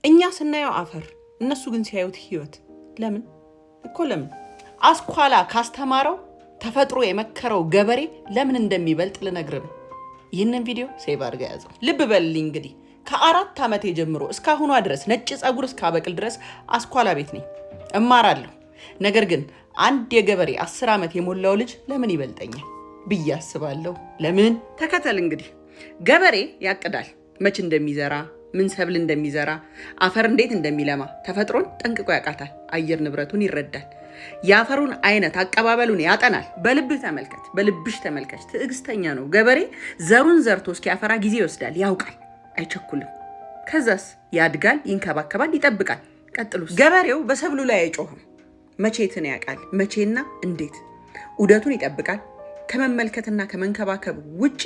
እኛ ስናየው አፈር፣ እነሱ ግን ሲያዩት ህይወት። ለምን እኮ ለምን? አስኳላ ካስተማረው ተፈጥሮ የመከረው ገበሬ ለምን እንደሚበልጥ ልነግር ነው። ይህንን ቪዲዮ save አድርገህ ያዘው። ልብ በልልኝ እንግዲህ ከ4 ዓመቴ ጀምሮ እስካሁኗ ድረስ ነጭ ፀጉር እስካበቅል ድረስ አስኳላ ቤት ነኝ፣ እማራለሁ። ነገር ግን አንድ የገበሬ 10 ዓመት የሞላው ልጅ ለምን ይበልጠኛል ብዬ አስባለሁ። ለምን? ተከተል እንግዲህ። ገበሬ ያቅዳል፣ መች እንደሚዘራ፣ ምን ሰብል እንደሚዘራ፣ አፈር እንዴት እንደሚለማ ተፈጥሮን ጠንቅቆ ያውቃታል። አየር ንብረቱን ይረዳል። የአፈሩን አይነት አቀባበሉን ያጠናል። በልብህ ተመልከት፣ በልብሽ ተመልከች። ትዕግስተኛ ነው ገበሬ። ዘሩን ዘርቶ እስኪያፈራ ጊዜ ይወስዳል፣ ያውቃል፣ አይቸኩልም። ከዛስ ያድጋል፣ ይንከባከባል፣ ይጠብቃል። ቀጥሎስ ገበሬው በሰብሉ ላይ አይጮህም። መቼትን ያውቃል፣ መቼና እንዴት ዑደቱን ይጠብቃል። ከመመልከትና ከመንከባከብ ውጪ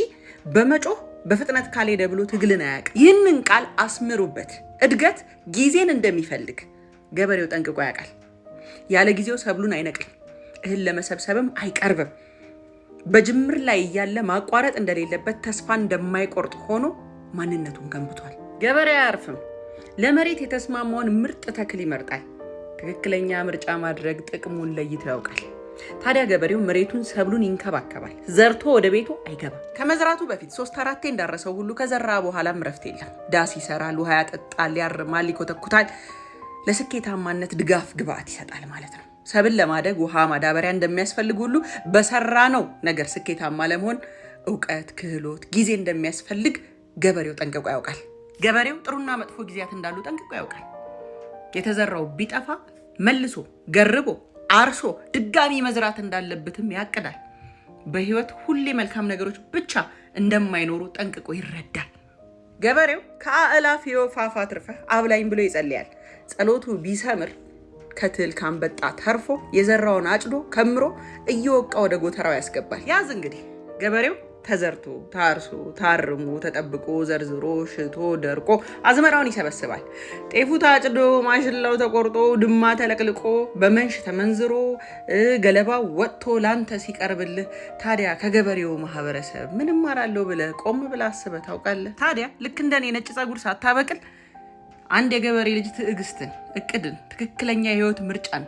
በመጮህ በፍጥነት ካልሄደ ብሎ ትግልን አያውቅም። ይህንን ቃል አስምሩበት። እድገት ጊዜን እንደሚፈልግ ገበሬው ጠንቅቆ ያውቃል። ያለ ጊዜው ሰብሉን አይነቅልም፣ እህል ለመሰብሰብም አይቀርብም። በጅምር ላይ እያለ ማቋረጥ እንደሌለበት ተስፋ እንደማይቆርጥ ሆኖ ማንነቱን ገንብቷል። ገበሬ አያርፍም። ለመሬት የተስማማውን ምርጥ ተክል ይመርጣል። ትክክለኛ ምርጫ ማድረግ ጥቅሙን ለይቶ ያውቃል። ታዲያ ገበሬው መሬቱን፣ ሰብሉን ይንከባከባል። ዘርቶ ወደ ቤቱ አይገባም። ከመዝራቱ በፊት ሶስት አራቴ እንዳረሰው ሁሉ ከዘራ በኋላም ረፍት የለም። ዳስ ይሰራል፣ ውሃ ያጠጣል፣ ያርማል፣ ይኮተኩታል። ለስኬታማነት ድጋፍ ግብአት ይሰጣል ማለት ነው። ሰብል ለማደግ ውሃ፣ ማዳበሪያ እንደሚያስፈልግ ሁሉ በሰራነው ነገር ስኬታማ ለመሆን እውቀት፣ ክህሎት፣ ጊዜ እንደሚያስፈልግ ገበሬው ጠንቅቆ ያውቃል። ገበሬው ጥሩና መጥፎ ጊዜያት እንዳሉ ጠንቅቆ ያውቃል። የተዘራው ቢጠፋ መልሶ ገርቦ አርሶ ድጋሚ መዝራት እንዳለበትም ያቅዳል። በህይወት ሁሌ መልካም ነገሮች ብቻ እንደማይኖሩ ጠንቅቆ ይረዳል። ገበሬው ከአእላፍ የወፍ አፍ አትርፈህ አብላኝ ብሎ ይጸልያል። ጸሎቱ ቢሰምር ከትል ካንበጣ ተርፎ የዘራውን አጭዶ ከምሮ እየወቃ ወደ ጎተራው ያስገባል። ያዝ እንግዲህ ገበሬው ተዘርቶ ታርሶ ታርሞ ተጠብቆ ዘርዝሮ ሽቶ ደርቆ አዝመራውን ይሰበስባል። ጤፉ ታጭዶ ማሽላው ተቆርጦ ድማ ተለቅልቆ በመንሽ ተመንዝሮ ገለባው ወጥቶ ላንተ ሲቀርብልህ ታዲያ ከገበሬው ማህበረሰብ ምን እማራለሁ ብለህ ቆም ብለህ አስበህ ታውቃለህ? ታዲያ ልክ እንደኔ ነጭ ፀጉር ሳታበቅል አንድ የገበሬ ልጅ ትዕግስትን፣ እቅድን፣ ትክክለኛ የህይወት ምርጫን፣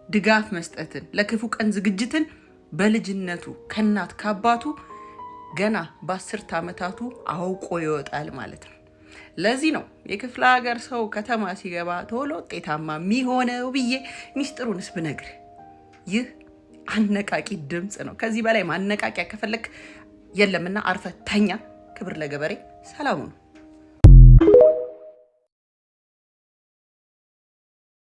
ድጋፍ መስጠትን፣ ለክፉ ቀን ዝግጅትን በልጅነቱ ከእናት ከአባቱ ገና በ10 ዓመታቱ አውቆ ይወጣል ማለት ነው። ለዚህ ነው የክፍለ ሀገር ሰው ከተማ ሲገባ ቶሎ ውጤታማ የሚሆነው ብዬ ሚስጥሩንስ ብነግር። ይህ አነቃቂ ድምፅ ነው። ከዚህ በላይ ማነቃቂያ ከፈለክ የለምና አርፈህ ተኛ። ክብር ለገበሬ። ሰላሙ ነው።